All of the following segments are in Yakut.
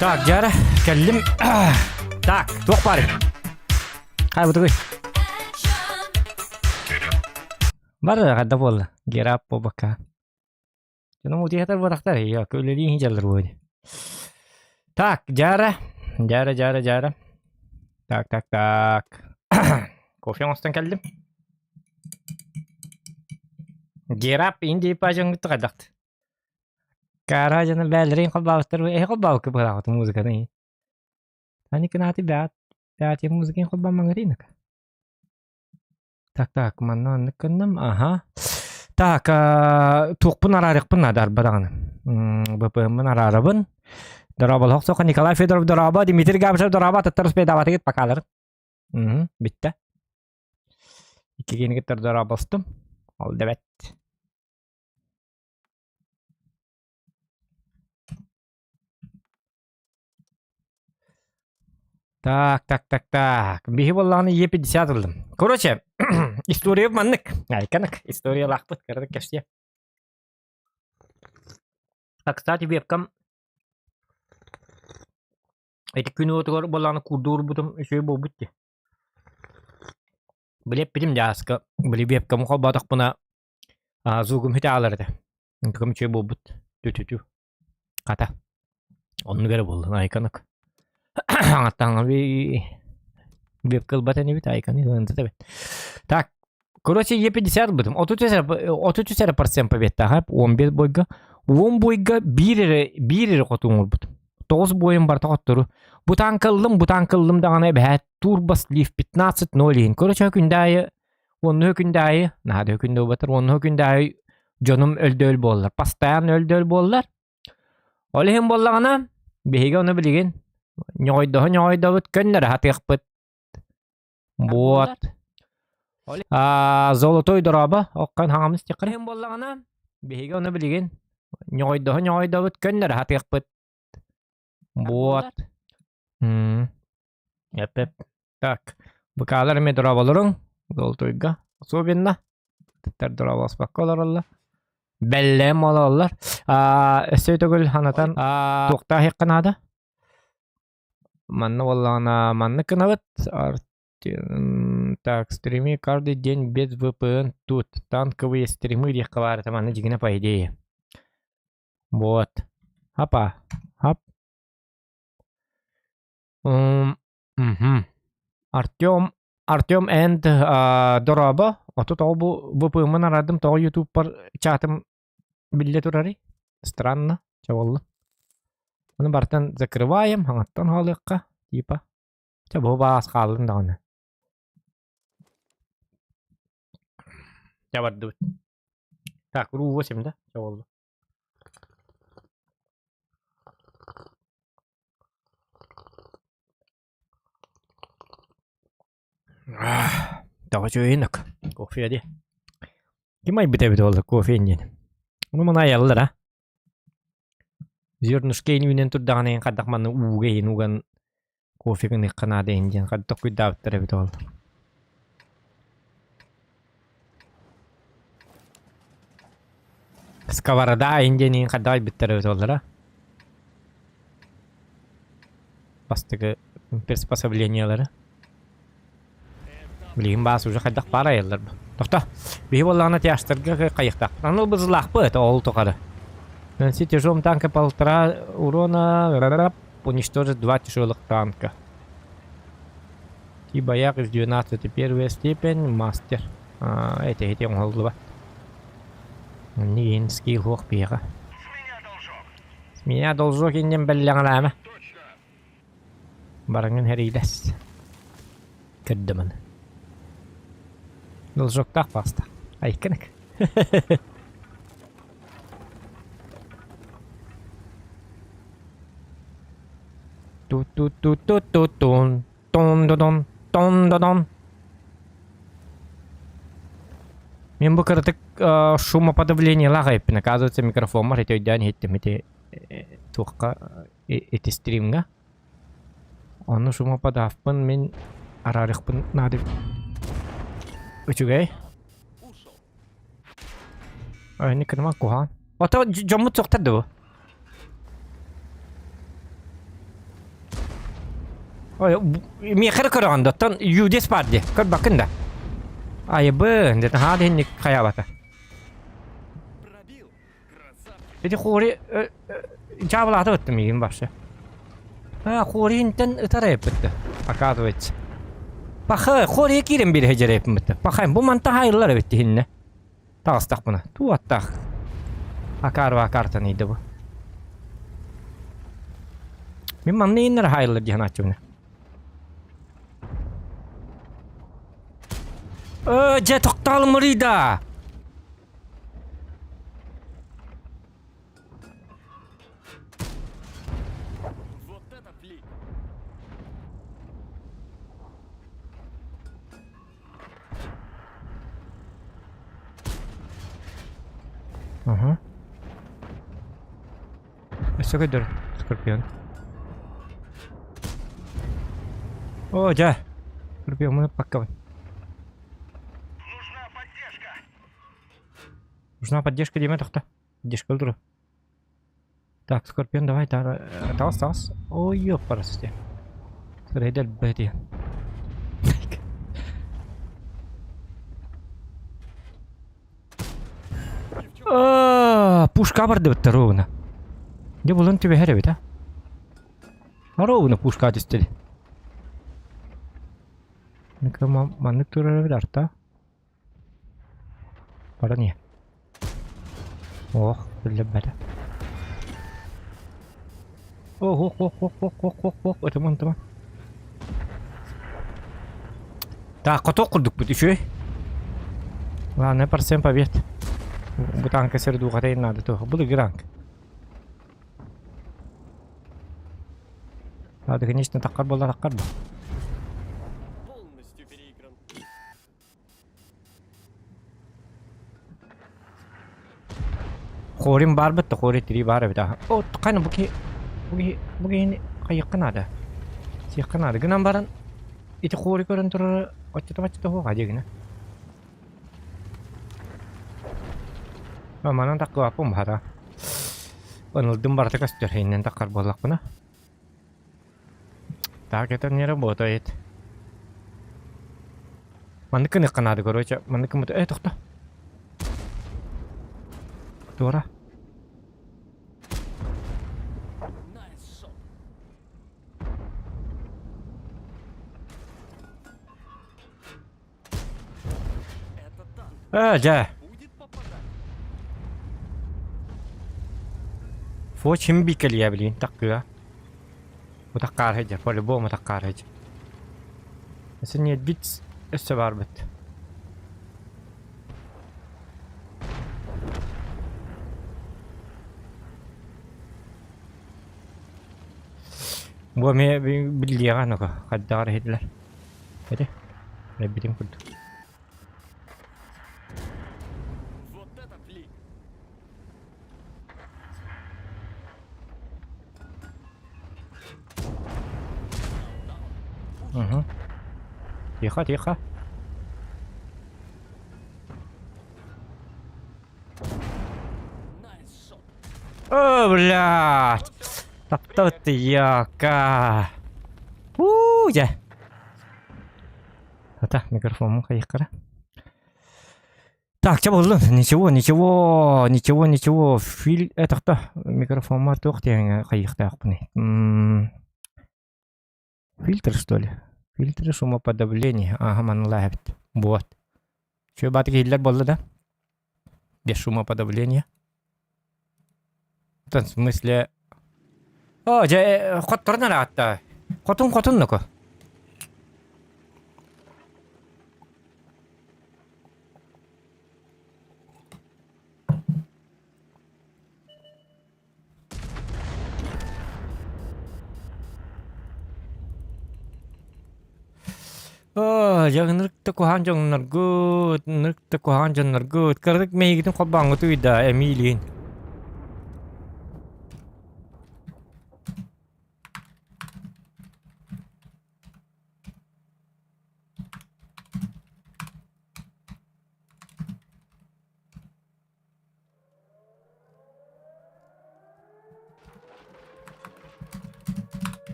Так, дьара, кэллим. Так, туох баар? Хай бутугуй. Бар хадда буолла. Герап буолбакка. Дьонум утуйатар буолахтар, я үлэлии дьаллар буолуо. Так, дьара, дьара, дьара, дьара. Так, так, так. Кофе оҥостон кэллим. Герап инди пажоҥҥут хайдахт. Кара дьоно бээлэрин холбообуттар, эһи холбообукка быһаахыт музыканы. Ани кынааты бэт, бэти музыканы холбоомаҥырыыныка. Так, так, манна оннук гынным, аха. Так, туохпун араарыахпын наада арба даҕаны. БПМ-мын араарабын. Дорооболоох соха Николай Федоров дорообо, Дмитрий Габышев дорообо, атыттар успейдаабатыгыт покаларын. Мм, бүттэ. Иккигиэнигиттэр дорообостум. Ол да бэт. Так, так, так, так. Биһи буоллаҕына Е50 ыллым. Короче, история маннык. Айканык. Историялаахпыт, кыратык кэпсиэ. А, кстати, вебкам ити күн уотугар буоллаҕына куурдуурбутум үчүгэй буолбут дии. Билэппитим дьааска. Били вебкам холбоотохпуна звугум хите аалар этэ. Онтукам үчүгэй буолбут. Тү-тү-тү. Хата. Оннук эрэ буолла, айканок. Аҥаттаҥа вебка ылбат инибит, айканы ылынта эбит. Так, короче, Е50 ылбытым. 33 эрэ процент победтаах, 11 бойга. 10 бойга биир эрэ, биир эрэ хоту оҥорбутум. 9 бойум барыта хоттору. Бу танка ыллым, бу танка ыллым даҕаны эбэһээт турбо слив 15-0 иһин. Короче, күндэ аайы Оннуһу күндэ аайы, наһаа да күндэ буолбатар, оннуһу күндэ аайы дьонум өлдөөл буоллар, постоянно өлдөөл буоллар. Ол иһин буоллаҕына, биһиги ону билигин ньоҕойдоһо ньоҕойдобут көннөрө сатыахпыт. Вот. А, золотой дорообо, оккон хаҥамыс тиэххэ иһин буоллаҕына, биһиги ону билигин ньоҕойдоһо ньоҕойдобут көннөрө сатыахпыт. Вот. М. Эп-эп. Так, быкаалар эмиэ дорооболоруҥ, Золотойга. Особенно. Аттар дорооболоспокко олороллор. Бэллэм олороллор. Аа, өссө төгүл санатан туохтаах иһиэххэ наада? Манна буоллаҕына маннык гынабыт. Так, стримы каждый день без VPN тут. Танковые стримы диэххэ баар этэ манна дьиҥинэ по идее. Вот. Хапа. Хап. Мгм. Артем, Артем энд дорообо. Ото тоҕо бу ВП-мын араардым, тоҕо ютубпар чатым биллэ турарый? Странно, чэ буолла. Ону барытын закрываем, хаҥаттан хаалыахха, типа. Чэ бу баас хааллын даҕаны. Чэ бардыбыт. Так, ру 8 да? Чэ буолла. Тоҕо үчүгэйин кофе дии. Ким айбыт эбит буолла кофе диэн. Ону маны айаллар а. Зернышко үүнэн турдаҕына иһин хайдах манна ууга иһин уган кофе гыныахха наада иһин диэн хайдах куйдаабыттар эбит ол. Сковорода иһин диэн иһин хайдах айбыттар эбит оллара. Бастакы приспособлениелары. Билигин баас уже хайдах баар айаллар бу. Тохто. Биһи буоллаҕына тяжтарга хайыахтаахпыт. Аны бызылаахпыт ол тухары. Нанси тяжелым танка полтора урона уничтожит два тяжелых танка. И бояк из 12 первая степень мастер. А, эти эти оҥоһуллубат. Нигинский хуох биэҕэ. С меня должок иннем бэллэҕэлээмэ. Бараҥын хэриилэс. Көрдөмөн. Должоктаах паста. Айканык. Ту-ту-ту-ту-ту-тун. Тон-додон, тон-додон. Мен бу кыратык шумоподавлениелаах эппин. Оказывается, микрофоммар ити өйдөөн иһиттим ити туохха ити стримҥа. Ону шумоподавпын мин араарыахпын наада. Үчүгэй. Ани кыныма куһаан. Ото дьоммут суохтар да бу? Ой, миэхэ эрэ көрөҕүн да, оттон Юдис баар дии, көрбөккүн да. Айыбын, дэтэ хаал иһинник хайаабата. Ити хуори дьаабылаата быттым миигин вообще. А, хуори интен ытар эппитте, оказывается. Паха, хуори киирэн биэриһэ дьэрэппитте. Паха, бу манта хайыллар эбит иһиннэ. Таҕыстахпына, туаттаах. Акаарба картан ыйда бу. Мин манна ииннэр хаайыллар дии санааччыбын. Э, дьэ тохтоолумурый да! Вот это флик! Ага. Өссө көдөр, Скорпион. О, дьэ. Скорпион паккабын. Нужна поддержка. Нужна поддержка диэмэ тохто. Поддержка ылдыру. Так, Скорпион, давай, таҕыс, таҕыс. Ой, ёппарасте. Рейдер бэти. Пушка бардыбыттар ровно. Дьэ булан түбэһэр эбит, а? Ровно пушка түстэ. Маннык турар эбит арта. Баран иһэ. Ох, биллэрбэтэ. Ох, ох, ох, ох, ох, ох, ох, ох, ытыман, ытыман. Так, хотуох курдукпут үчүгэй. Главное процент побед. Бу танка сир дууҕата надо туох. Бу гранк. Надо, конечно, таххар буолла таххар бу. Полностью переигран. Хорин баар бытта, хори тирии баар эбит аха. О, хайна бу киһи бу киһи бу киһини хайыахха наада. Сиэххэ наада. Гынан баран ити хори көрөн турара оччото-баччото суох дьиэ гына. Манан таккыбаппын баһата. Ынылдым барыта көстөр иһиннэн таккар буоллахпына. Так, это не работает. Маннык гыныахха наада, короче. Маннык гыммыт... Э, тохто. Туора. Найс шот. Это танк Э, дьэ. будет попадать. Фо чем бикэлиэ билигин таккыа. Утаххаар сылдьар, по-любому утаххаар сылдьар. Өссө ньиэрбит өссө баарбыт. Бу эмиэ биллиэҕэ ну-ка, хайдаҕар иһиллэр. Эти, эбитин курдук. Вот это флик. Угу. Тихо, тихо. Найс шот. О, блядь! Таптал ты яка. У, дьэ. Ата, микрофоммун хайыххара. Так, чэ буоллун. Ничего, ничего, ничего, ничего. Филь... Это кто? Микрофоммар туох диэҥ хайыахтаахпыный? Фильтр, что ли? Фильтр шумоподавления. Ага, манна эбит. Вот. Чё, баатык иһиллэр буолла да? Без шумоподавления. В смысле... О, дьэ, хотторон араатта. Хотун хотун ноко. Оо, дьэ ынырык да куһаҕан дьонноргут, ынырык да куһаҕан дьонноргут, кыратык мэйигитин холбооҥҥутуй да, Эмилиин.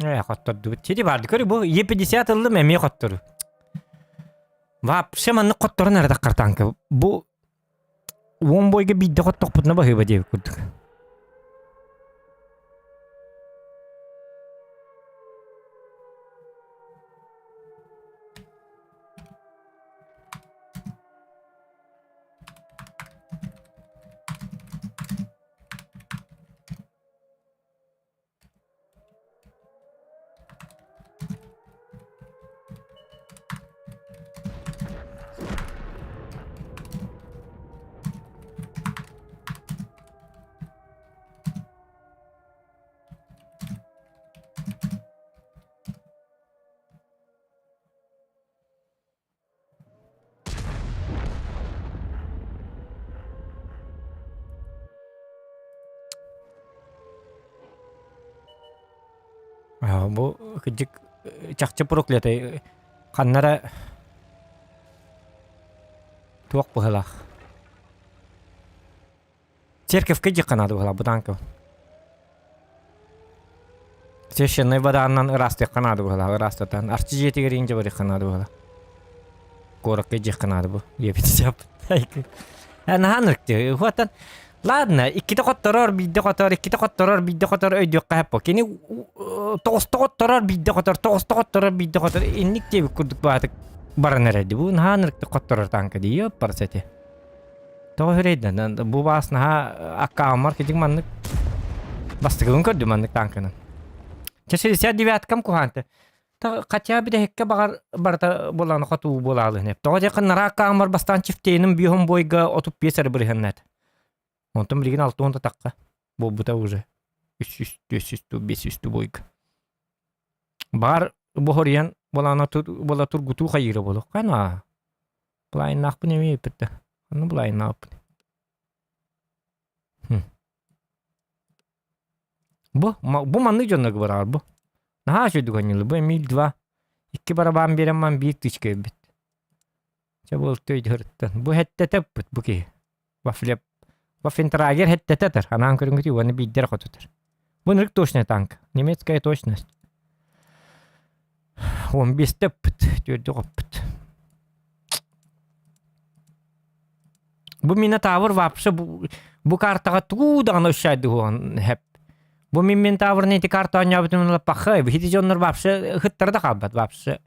Ээ, хоттордубут. Сити барды көрү бу Е50 ыллым эмиэ хоттору. Вообще маннык хотторон эрэ таххар танка. Бу уон бойга биирдэ хоттохпутуна баһыыба диэбит курдук. Бу кырдьык чахчы проклятый ханна эрэ туох быһыылаах Церковка диэххэ наада быһыылаах бу танка. Священнай воданан ыраастыахха наада быһыылаах ыраастатан. Арчы дьиэтигэр иҥдьэ барыахха наада быһыылаах. Куоракка дьиэххэ наада бу. Диэбит Наһаа ынырык Уотан Ладно, иккитэ хотторор, биирдэ хотор, иккитэ хотторор, биирдэ хотор өйдүөххэ сөп. Кини тоҕуста хотторор, биирдэ хотор, тоҕуста хотторор, биирдэ хотор. Инник диэбит курдук баатык баран эрэрди. Бу наһаа ынырыктык хотторор танка дии, барса эти. Тоҕо үһүрэйдэн бу баас наһаа аккааммар кидик маннык бастакыбын көрдүм маннык танканан. Чэ 69-кам куһаанты. Хотя бүтэһиккэ баҕар барыта буолааны хотуу буолаалыһын. Тоҕо диэххэ нараа аккааммар бастаан чифтейным бүйүһүн бойга 35 эрэ бырыһыннат. Онтон билигин 60 тахха буолбута уже. 300, 400, 500 бойга. Баар боһоруйан буолаана буола тургутуу хайыыра буолуох. Хана Былаайыннаахпын эмиэ эппит да. Ханна былаайыннаахпын? Бу, бу маннык дьоннорго бараар бу. Наһаа үчүгэй оонньуулар. Бу эмиэ два. Икки барабан биэрэн ман биир тычка эбит. Чэ бу өйдөрүттэн. Бу хэттэтэ ыппыт бу киһи. Вафлеп. Вафентрагер хэттэтэ атар. Анаан көрүҥҥүтүй уонна биирдэр хотутар. Бу ынырык точная танк. Немецкая точность. 15 ыппыт. Түөрдү хоппут. Бу Минотавр вообще бу, бу картаҕа тугу даҕаны өссөйдүһуон хэп. Бу мин Минотаврны ити карта оонньообутум лаппахха ити дьоннор вообще ыһыттара да хаалбат вообще.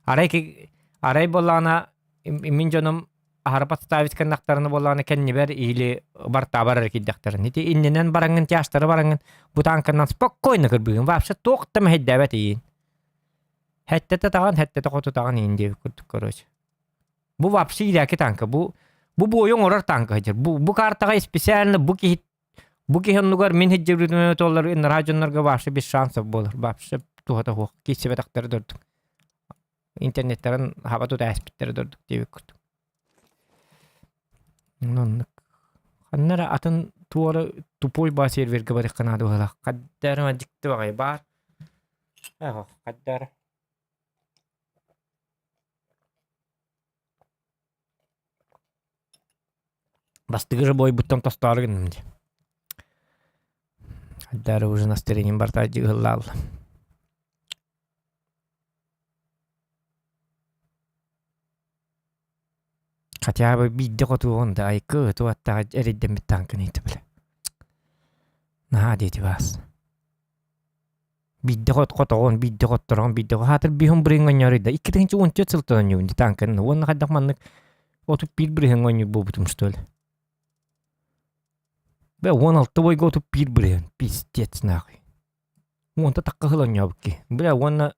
Арай арай буоллаҕына мин дьонум аһара подставить гыннахтарына буоллаҕына кэннибэр или бартаабар эрэ киирдэхтэрин. Ити иннинэн бараҥҥын тяжтары бараҥҥын бу танканан спокойно кырбыыгын. Вообще туох да мэһэйдээбэт иин. Хэттэтэ таҕан, хэттэтэ хоту таҕан иин диэбит курдук короче. Бу вообще иирээки танка. Бу бу буойу оҥорор танка сылдьар. Бу бу картаҕа специально бу киһи бу киһи оннугар мин сылдьыбытым туоллар ынараа дьоннорго вообще без шансов буолар. Вообще туһата суох. Киирсибэтэхтэрэ да ордук. Интернеттэрин хаба тута ээспиттэрэ да ордук диэбит курдук. Оннук. Ханна эрэ атын туора тупой баа сервергэ барыахха наада быһыылаах. Хадда эрэ дьикти баҕайы баар. Ээх, хадда эрэ. Бастыгы же буойбуттан тостоору гынным дии. Хадда эрэ уже настроением барыта ыһыллаалла. Хотя бы биирдэ хотуоҕун да айкы ыту аттаҕа эрэйдэммит таанканы иитэ бile. Наһаа диэти баас. Биирдэ хот хотоҕун, биирдэ хоттороҕун, биирдэ хаатыр биһун бырыҥ оонньоору да 2014 сылтан оонньуубун ди таанканы уонна хайдах маннык 31 бырыһын оонньуур буолбутум что ли. Бэ 16 бойго 31 бырыһын пиздец нахуй. Уонта тахха сыл оонньообут киһи. Бля уонна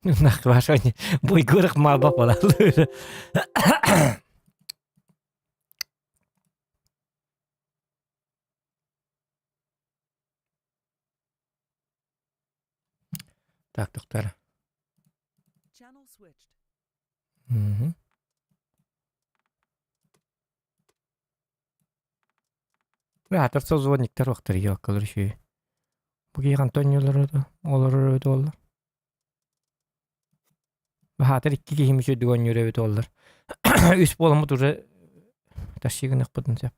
Пиздец, Буйгурах маба балалыр. Так, доктор. Мгм. Аатыр созвонниктар уохтар елкалар үчүгэй. Бу киһи хантан олорор олорор эбит буолла. Баһаатар икки киһим үчүгэйдик оонньуур эбит буоллар. Үс буоламмыт уже тащи гыныахпытын сөп.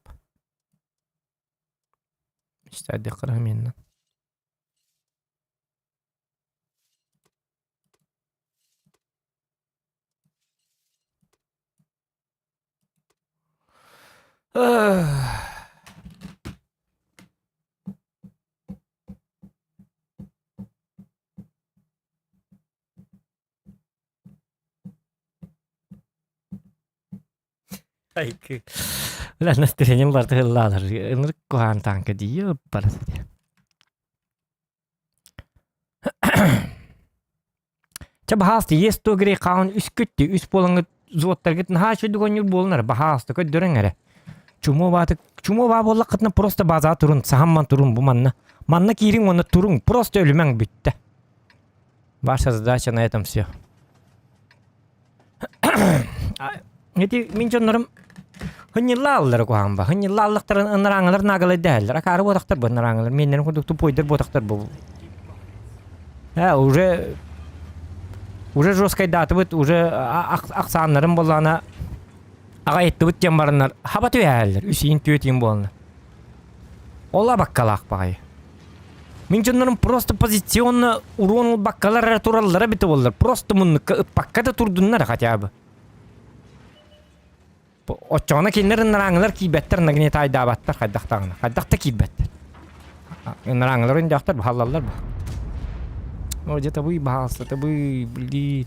Мечтайдыахха миэннэ. Айкы. Бля, настроением барыта ыллаалар. Ынырык куһаан тааҥка дии барыта. Чэ, баһаалыста, есть то грей хаан үскүт дии, үс буолаҥҥыт взводтаргыт наһаа үчүгэй оонньуур буолан эрэ, баһаалыста, көрдөрүҥ эрэ. Чумуо баатык, чумуо баа буоллаххытына просто базаҕа турун, саһамман турун бу манна. Манна киириҥ уонна туруҥ, просто өлүмэҥ бүттэ. Ваша задача на этом все. Ити мин дьоннорум хынньыллааллара куһаҕан ба. Хынньыллааллахтарын ынарааҥылар наагалайдаһаллар. Акаары буотахтар бу ынарааҥылар. Миэннэрин курдук тупойдар буотахтар бу. Э, уже уже жесткайдаатыбыт, уже ахсааннарын буоллаҕына аҕайыттыбыт диэн бараннар хаба түһээллэр. Үс иин түөрт иин буолна. Ол абаккалаах баҕайы. Мин дьоннорум просто позиционно урон ылбаккалар эрэ тураллара эбитэ буоллар, просто муннукка ыппакка да турдуннар хотя бы. Оччоҕуна кинилэр ынарааҥылар киирбэттэр, нагнетайдаабаттар хайдах даҕаны. Хайдах да киирбэттэр. Ынарааҥылар өйдөөхтөр, баһаллаллар бу. О, где-то вы, баһаалыста, это вы, блин.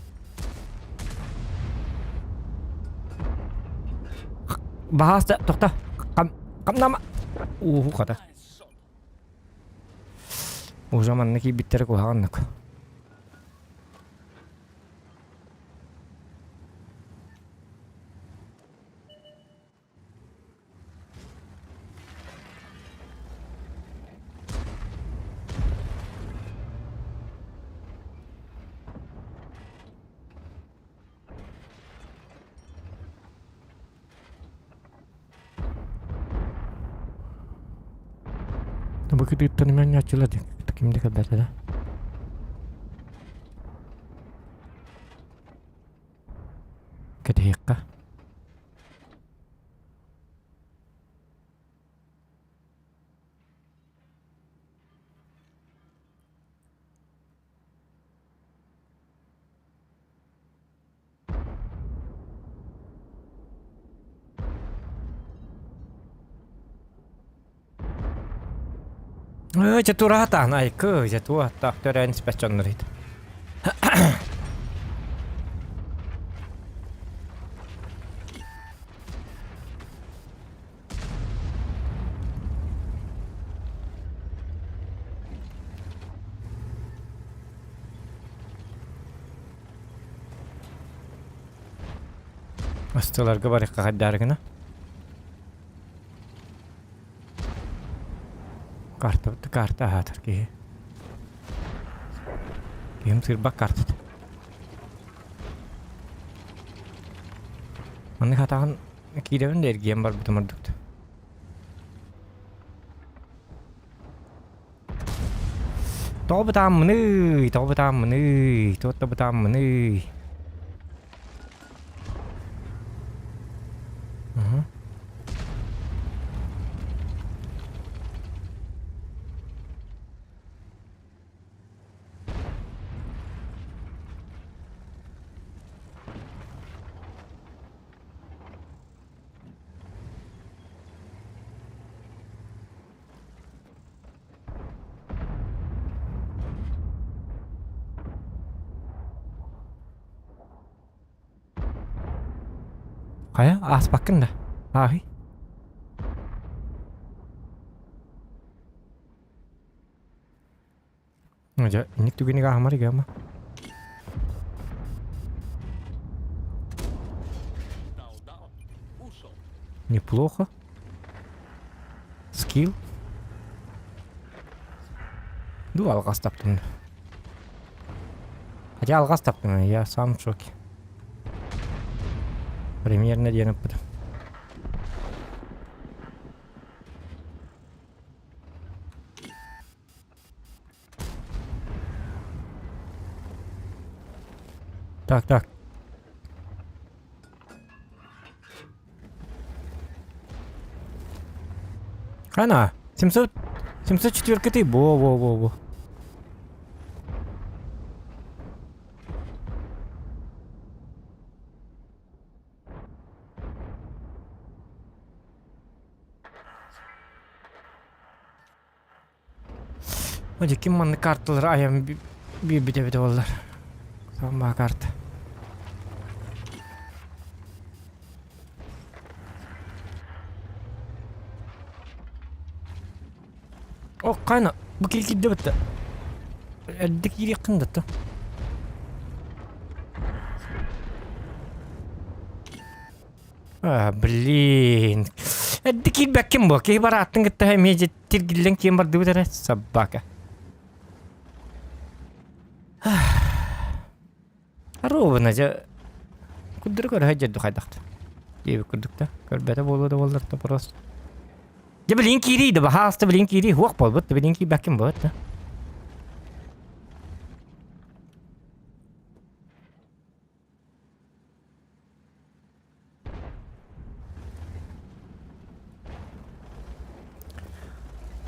Баһаалыста, тохто. Хам, хамнама. Уһу хата. Уже манна киирбиттэрэ куһаҕаннык. Бу кытыыттан эмиэ ким да кэлбэтэ да. Кэтэһиэххэ. Ээ, дьэ тураатаан айкы, дьэ туох төрөөн испэт дьоннор ит. Астыларга барыахха хайдаары гына. Карта, карта аһаатар киһи. Киһим сырбак картата. Маннык хатаҕын киирэбин да эргийэн барбытым ордук. Тоҕо бытааммыный, тоҕо бытааммыный, туох да бытааммыный. Угу. Хайа, ааспаккын да? Ааһый. Дьэ, инник түгэник ааһымар игама. Неплохо. Скилл. Ду алҕас таптым. Хотя алҕас таптым, я сам в шоке. Примерно диэн ыппытым. Так, так. Хана, 700, 704 ты, во, во, во, во. Дьэ ким маннык карталары айан биэрбит эбитэ буоллар. Саамаа карта. О, хайна, бу киһи киирдэ бытта. Эрдэ киириэххин да то. А, блин. Эрдэ киирбэккин буо. Киһи барааттын кытта эмиэ дьэ тиргиллэн киэн бардыбыт эрэ собака. Ровно дьэ курдары көрө дьэрду хайдахта. Диэбит курдук да. Көрбөтө буолуо да буоллар да просто. Дьэ билин киирии да баһааста билин киирии хуох буолбут да билин киирбэккин буолбут да.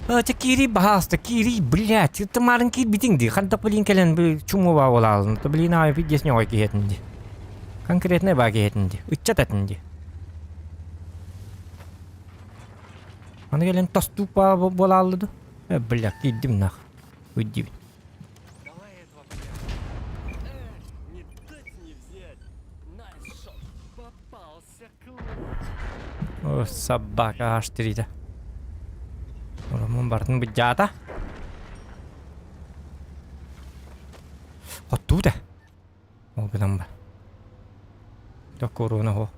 Чэ киирии баһаалыста киирии блядь ты марын киирбитиҥ дии хантах блин кэлэн бу чумуба буолаалын то блин аайы пиздец ньоҕой киһи этин дии конкретный баа киһи этин дии ыччат этин дии аны кэлэн тостуук баа буолааллы ду э бля киирдим нах уйдибин Давай этого Эх, не дать не взять. Nice shot. Попался клоун. О, собака аж тириитэ. Оромун бартын быдьаата. Оттуута. Ол гынан бар. Токко уруона хоқ.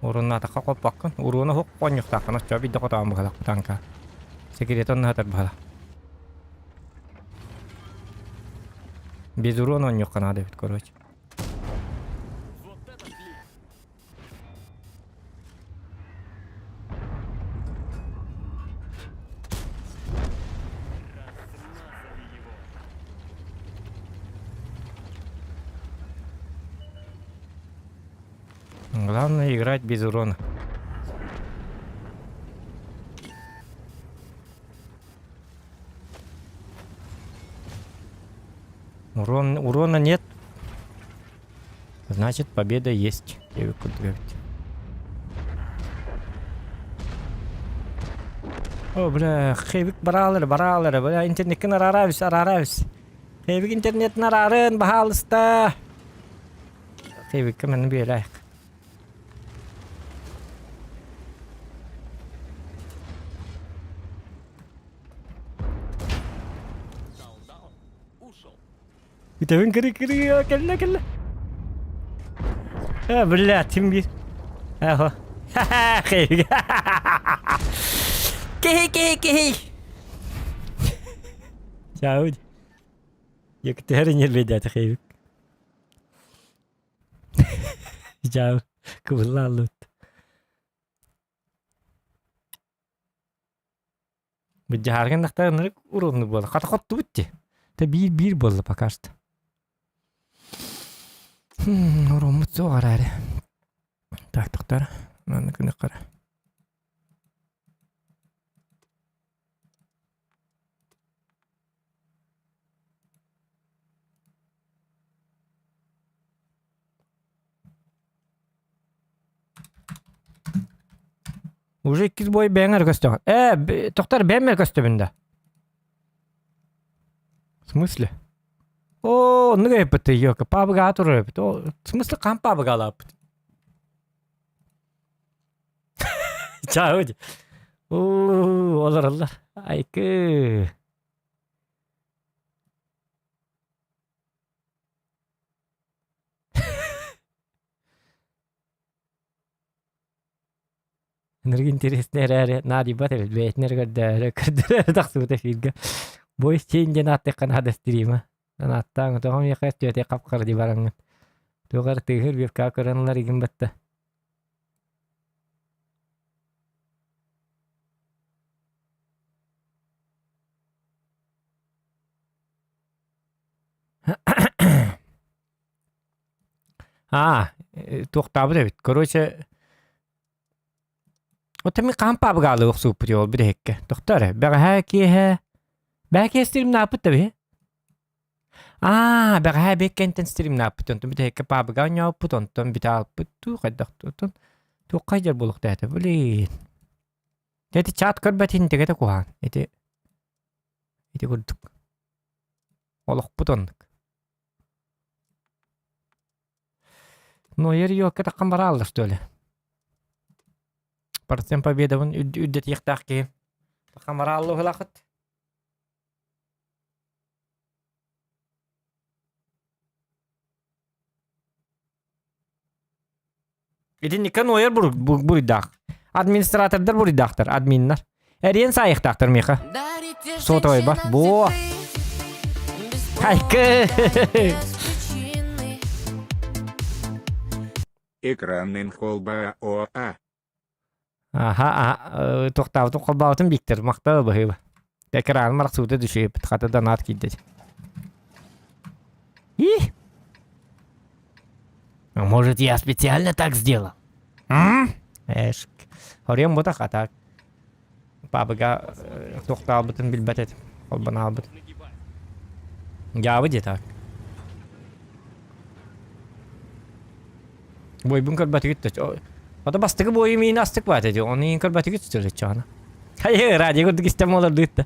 Урунаатахха хоппаккын. Уруона хоқ хонньуктааххын оччоо бидде хотоон быһалах танка. Секретон наһатар быһала. Без урона онньуохха наада эбит, короче. Вот это блин. Размазали его. Главное играть без урона. Урон, урона нет. Значит, победа есть. О, бля, Хэвик бараалар, бараалар, бля, интернеккин араарабис, араарабис. Хэвик интернетин араарын, баһаалыста. Хэвикка маны биэлээх. Дал, дал. Ушел. Бүтэбин кыры кыры кэллэ кэллэ. А, бля, тим биир. Аха. Хэвик. Киһи киһи киһи. Чау. Ектерин нерведят хэвик. Дьаа, кыбыллааллыбыт. Быдьааргын тахтар уруонну буола. Хата хоттубут дии. Тэ биир-биир буолла пока что. Уруоммут суох араары. Так, тохтор. Манна күнүк хара. Уже иккис бой бэйэҥ эрэ көстөҕүн. Ээ, тохтор бэйэм эрэ көстөбүн да. В смысле? Оо, оннук эппит ёка, пабыга турар эбит. О, в смысле хаһан пабыгалааппыт? Чао Уу, олороллор. Айкы. Энерги интереснэй эрээри наадыйбат эбит бэйэтин эрэ көрдөөрү көрдөрө тахсыбыт эфиргэ. Бойс чейн диэн ааттыахха наада стрима. Анааттаан тоҕо миэхэ түөтэ хап-хара дии бараҥҥын. Туох эрэ тыаһыыр вебка көрөн ылар игин батта. Аа, туохтаабыт эбит. Короче, вот мин хаһан паабыгаалыы охсубуппут ол бүтэһиккэ. Тохтоо эрэ, бэҕэһээ киэһэ... Бэҕэһээ киэһэ стримнааппыт да биһи? Аа, бэҕэһээ биэккэнтэн стримнааппыт, онтон бүтэһиккэ паабыга оонньообуппут, онтон бүтэ аалпыт дуу, хайдах дуу, туохха дьар буолуохтаата, блин. Ити чат көрбөт иһин тигэтэ куһаҕан. Ити ити курдук. Олохпут оннук. Нойер ёлка таххан барааллар что ли? Процент победабын үрдэтиэхтээх киһи. Таххан бараалла уһулахыт. Итинниккэ нойер буруйдаах. Администратордар буруйдаахтар, админнар. Эриэн саайыахтаахтар миэхэ. Сотовай бар. Бо. Хайкы. Экранын холбаа ОА. Аха, туохтаабытын холбообутун Виктор махтал быһыыба. Экраным арахсыбыта түшүөппүт, хата донат киирдэ. И? А может, я специально так сделал? М? Эшк. Хорем бутах, а так. Папыга туохтаабытын билбэт этим. Холбонаабыт. Дьаабы дии так. Бойбун көрбөтүгүт да. Ото бастакы бойум иин астык баат эти. Оны иин көрбөтүгүт сөтөлөччөҕүнэ. Хайы, радио курдук истэн олордуут да.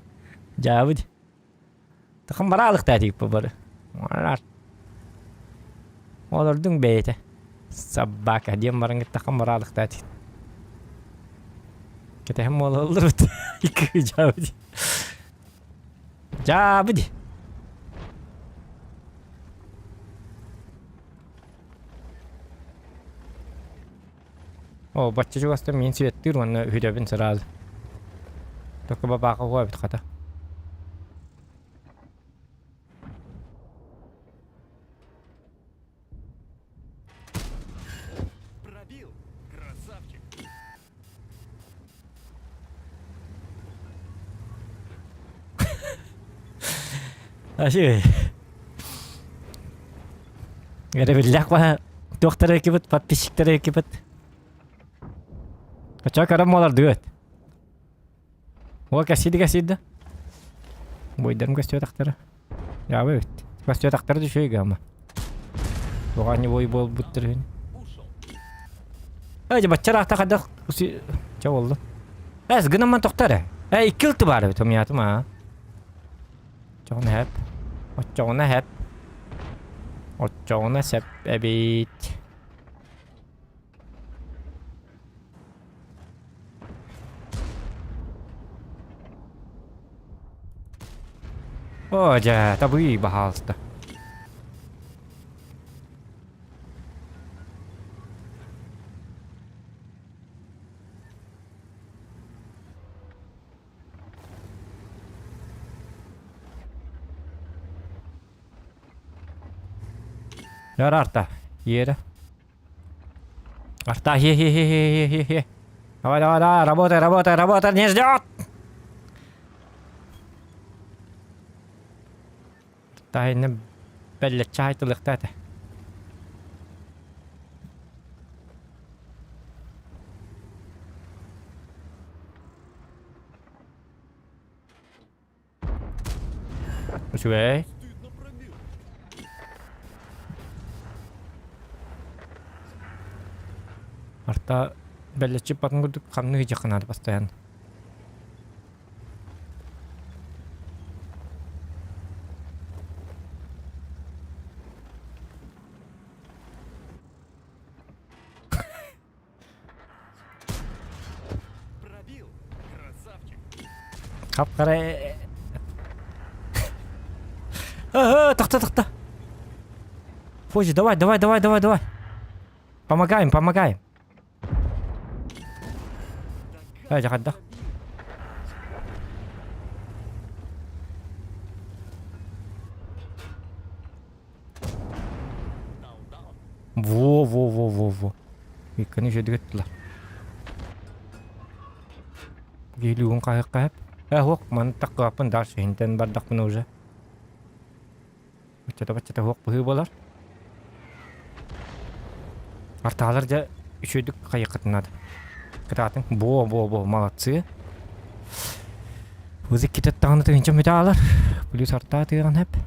Дьаабы дии. Тахым бараалык тииппэ бары. Олордуҥ бэйэтэ. Собака диэн баран тахым бараалык тиит. Кэтэһэн буолалларбыт. Дьаабы дии. Дьаабы дии. О, бачча чугастан мин светтыыр уонна үһүрэбин сразу. Только бабааха уһуа эбит хата. Пробил! Красавчик! Ащы. Эрэбиллээх баһа туохтара экибит, подписчиктара экибит. Очо көрөн буолар дыгыт. Ол кэсиди кэсиди. Бойдарым көстүөтахтара. Ябы эбит. Көстүөтахтара түшөй гама. Туға не бой буолбуттар үһүн. Ушел! Ээ, баччараахта хайдах чэ буолла. Эс гынамман тохто эрэ. Ээ, икки ылты баар эбит умьятым аа. Оччоҕуна хэп. Оччоҕуна хэп. Оччоҕуна сэп эбит. О, дьэ, табыы, баһаалыста. Яр арта, иэрэ. Арта, хе-хе-хе-хе-хе-хе. Давай, давай, давай, работай, работай, работай, не ждет! Тайны бэллэччи хайтылыахта этэ. Үчүгэй. Стыдно пробил! Арта бэллэччи батын курдук хамныы дьахха наада постоянно. Пробил! Красавчик! Хап-хара Ага, тохто, тохто. Фози, давай, давай, давай, давай, давай. Помогаем, помогаем. Да Э, как дьаҕайдах. пробил! Даун-даун! Во, во, во, во, во. Иккини үчүгэйдик ыттылар. Гелүүн хаһыахха сөп. Э, суох, маны таххыаппын дальше иһинтэн бардахпына уже. Баччата баччата суох быһыы буолар. Артаалар дьэ үчүгэйдик хайыаххытын наада. Кытаатыҥ. Во, во, во, молодцы. Вызык китет даҕаны тыһыынча мүтэ аалар. Плюс артаа тыаҕын хэп.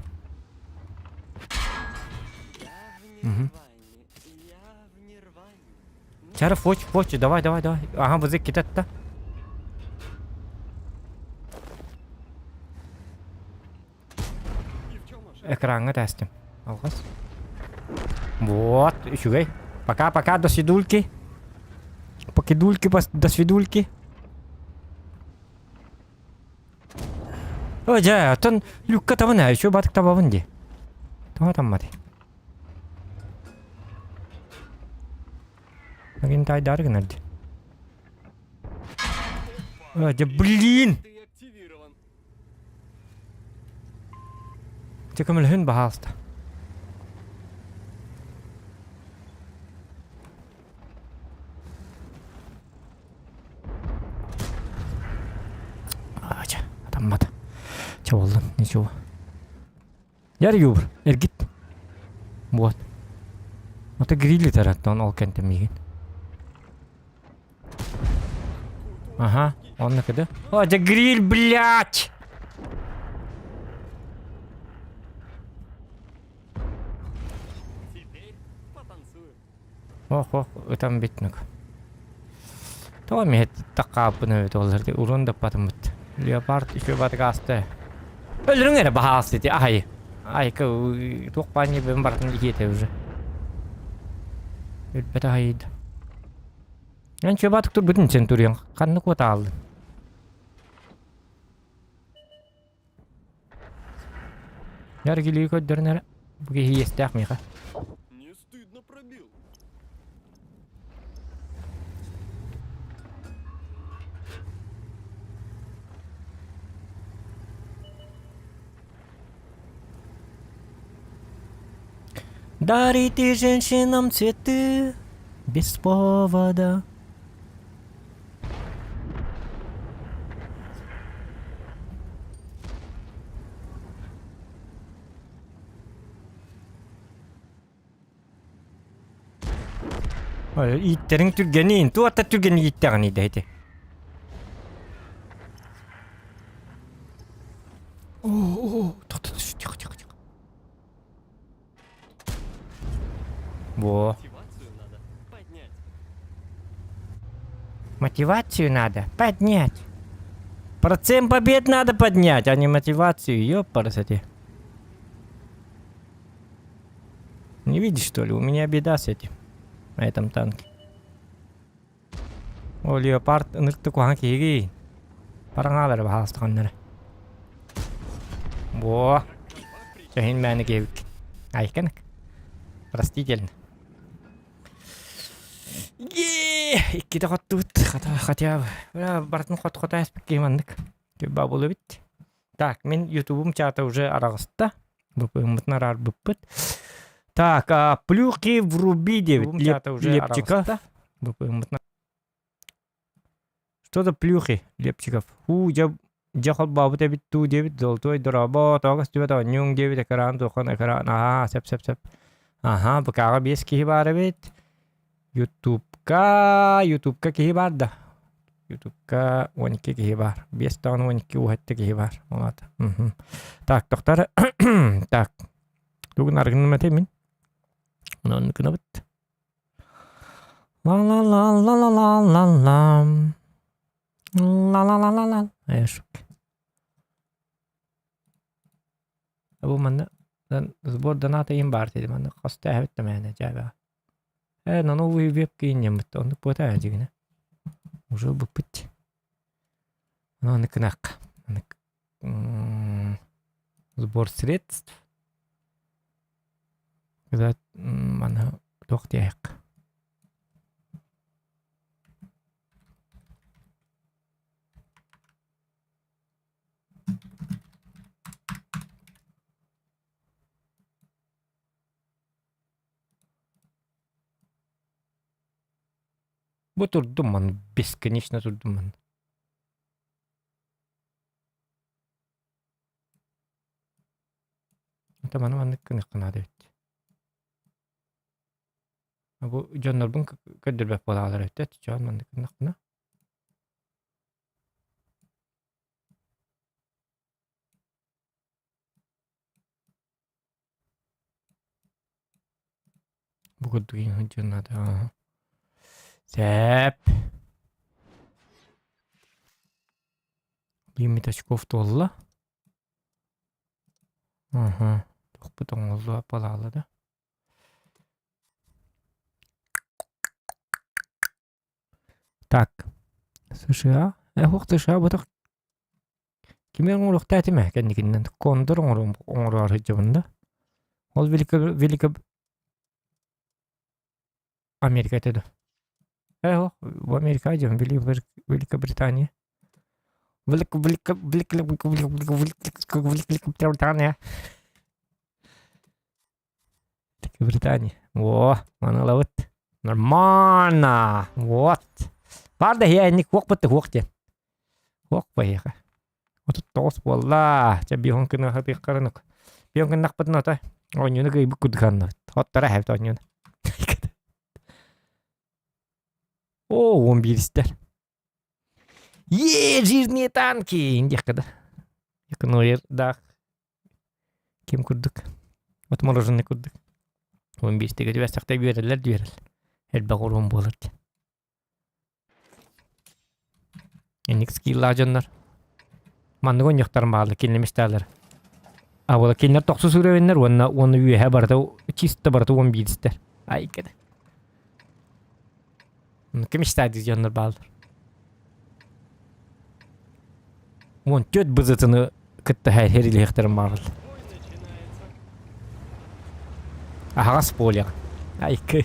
Угу. Чара, фоч, фоч, давай, давай, давай. Ага, вызык китет да. Экраҥҥа тээстим. Алҕас. Вот, үчүгэй. Пока-пока, до свидульки. Покидульки, до свидульки. О, дьэ, оттон люкка табын ээ, үчүгэй батык табабын дии. Тоҕо тамматый? Агин тайдары гынар дии. О, дьэ, блин! Дьэ көмөлөһүн баһаалыста. Чэ, атаммат. Чэ буоллун, ничего. Яр юбр, эргит. Вот. Ото грилли тараттан ол кэнтэ миигин. Ага, он накыды. О, это гриль, блядь! Ох, ох, ытан битнук. Тоҕо миһет таккааппын эбит олар урун даппатыммыт. Леопард еще батгаасты. Өлөрүҥ эрэ баһаалыс ити аһай. Айка туох баанньы бэм барытын иһиэтэ уже. Өлбөтө аһайда. Эн чөбатык турбутун Центурион ханнык уот ааллын? Яргилии көрдөрүн эрэ. Бу киһи иэстээх миэхэ. Не стыдно пробил. Дарите женщинам цветы без повода. Ииттэриҥ түргэниин, туох да түргэн ииттэҕиний да ити. О, о, тихо, тихо, тихо. Во. Мотивацию надо поднять. Процент побед надо поднять, а не мотивацию. Ёпарасоте. Не видишь, что ли? У меня беда с этим. На этом танке. О, леопард ынырык куһаҕан киһигий. Параҥаалары баһааластаҕыннара. Во. Чэһин мээнэ киһибиккин. Айканык. Простительно. Е, иккитэ хоттубут. Хотя бы. Барытын хот-хото ааспыт киһи маннык. Бабыл эбит. Так, мин ютубум чата уже араҕыста. Быппыт араарбыппыт. Так, а, плюхи вруби диэбит. Лепчиков. Что за плюхи, Лепчиков? Хуу, дьэ, дьэ холбообут эбит дуу диэбит, золотой дорообо, тоҕо көстүбэт оонньууҥ диэбит, экран туохан экран, аhaa, сөп сөп сөп. Аhaa, БК-ҕа биэс киһи баар эбит. Ютубка, Ютубка киһи баар да? Ютубка 12 киһи баар. Биэс даҕаны 12 уһатта киһи баар. Ол Так, тохтор. Так. Тугун аргыным этэй мин? Онон гынабыт. Ла-ла-ла-ла-ла-ла-ла-ла. Ла-ла-ла-ла-ла. Эшук. Бу манна сбор доната им баар дии манна хостооһүт да мээнэ дьээбэ. Ээ на новый веб кииннэммит оннук буотаа дьигинэ. Уже быппыт. Ону кынак. Сбор средств. Когда маны туох диэххэ. Бу турдум маны бесконечно турдум маны. Это маны маннык гыныахха наада эбит. Бу дьоннорбун көрдөрбөт буолаалар өттө чоон маннык гыннахпына. Бу курдук иҥ наада. Сэп. Лимит очков туолла. Аха. Туохпут оҥоллуо балаала да. Так. США. Э, США ботох Кими оҥоруохтаа этим ээ кэнникинэн кондор оҥороору сылдьабын да. Ол Велико Велико Америка этэ дуо? Ээ суох, бу Америка дьон Великобритания. Велико Велико Велико Великобритания. Великобритания. Во, маны ылабыт. Нормально. Вот. Баар да иһэ инник хуох бытты хуох диэн. Хуох байыаха. 39 буолла. Чэ биһон күнү хатыаххарынук. Биһон күннахпытын ото оонньууну кыайбыт курдук анныбыт. Оттора эһэбит оонньууну. О, 11 истэр. Е, жирные танки! Диэххэ да. Якунуердаах ким курдук. Отмороженный курдук. 11 түбэстэхтэ үөрэллэр үөрэл. Элбэх уруун буолар диэн. Инник скиллаах дьоннор. Маннык оонньуохтарын баҕалар кинилэр мечталар. А буола кинилэр тохсус уровеннэр уонна уонна үөһэ барыта чисто барыта 11-стэр. Ай кэдэ. Ким мечтает дьоннор бааллар. 14 бызытыны кытта хэрилиэхтэрин баҕараллар. Аһаҕас поле. Айкы.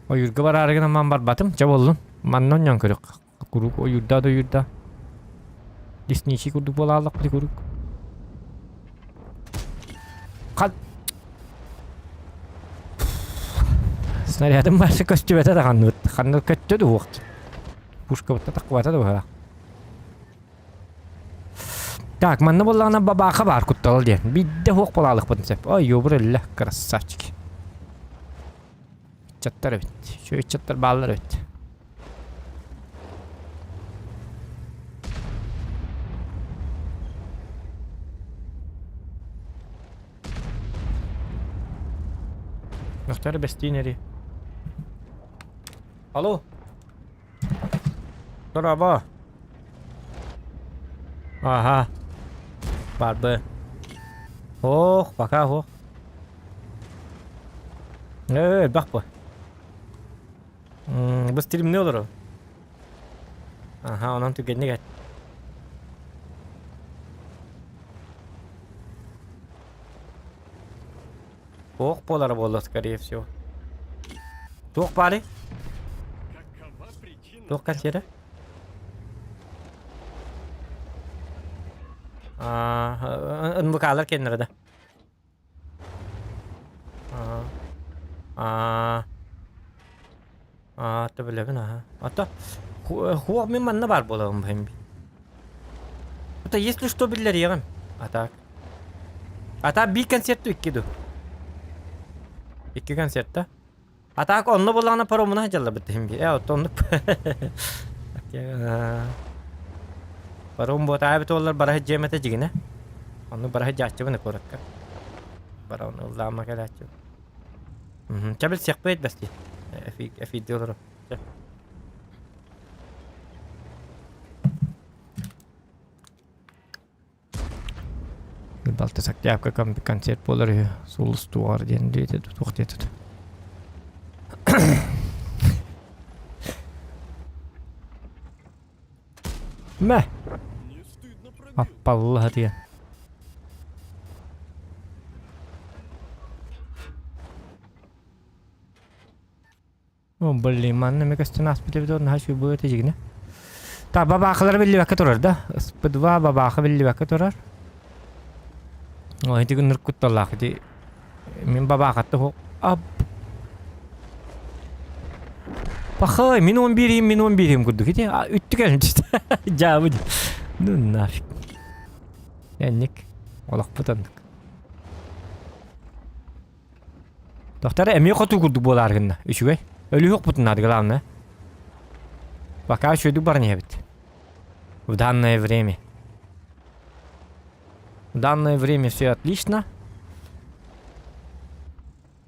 Ойуурга бараары гынан ман барбатым. Чэ буоллун. Манна онньон көрүөх. Куруук ойуурда да ойуурда. Лесничий курдук буолааллахпыт куруук. Хат Снарядым барсы көстүбэтэ да ханныбыт. Ханна көттө да уох. Пушкабытта таххыбата да быһа. Так, манна буоллаҕына бабааха баар куттала диэн. Биирдэ суох буолаалыкпытын сөп. Ой, ёбур өллө, красавчик. Ыччаттар эбит. Үчүгэй ыччаттар бааллар эбит. Мөхтөр бэстиин эри. Алло. Дорообо. Аха. Барбы. Ох, пока ох. Ээ, элбэх бу. Бу стримни олору. Аха, онон түгэнник эт. Туох буолара буолла, скорее всего. Туох баарый? Туох консервы? Аа, НВК-лар кэннэрэ да. Аа. Аа, төбөлөбүн аха. Ата хуох мин манна баар буолабын бэйм. Это если что биллэриэҕим. А так. А так биир концерт икки ду. Икки концерт да. А так онно буоллаҕына паромуна дьаллабыт иһин би. Э, оттон оннук. Паром буотаабыт уоллар бараһы дьиэмэтэ дьигинэ. Онну бараһы дьааччыбын куоракка. Бара оны ыллаама кэлээччибин. Чэ билсиэхпит бэсти. Эфирде олорор. Чэ. Балта сактяпка концерт буолар үһү. Сулус туар диэн диэтэ туох диэтэ. Мэ. Аппалла диэн. О, блин, манна эмэ көстөн ааспыт эбит наһаа үчүгэй буолуо этэ дьигинэ. Так, бабаахылара биллибэккэ турар да? СП2 бабааха биллибэккэ турар. О, ити гынныр кутталлаах ити. Мин бабаахатта ап. Пахай, мин 11 мин 11 курдук ити. Үттүк эрин Дьаабы. Ну нафиг. Энник. Олохпут оннук. Тохтар эмиэ хоту курдук буолаар гынна. Үчүгэй. Өлүһүк надо главное. Пока үчүгэйдик баран иһэбит. В данное время. В данное время все отлично.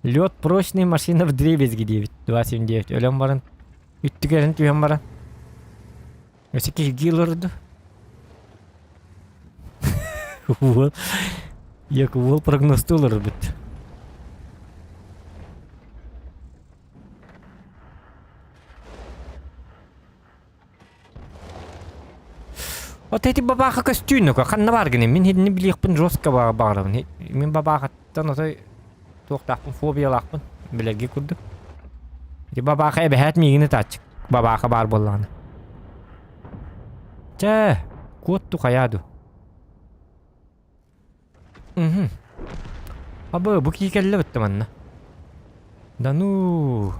Лед прочный, машина в дребезги 9. 2.79. Өлөн баран. Үттүгэрин түһэн баран. Өссө киһиргии олорду. Уол. Як уол прогнозтуу олорбут. Вот эти бабаха көстүүнү ханна бар гыны мин хидини билиэхпин жестко баҕарабын мин бабаахаттан отой туохтаахпын фобиялаахпын билэргэ курдук ити бабааха эбэһээт миигин ытааччык бабааха баар буоллаҕына чэ куотту хайаа ду Мгм. Абы, бу кии кэллэ бытта манна. Да ну,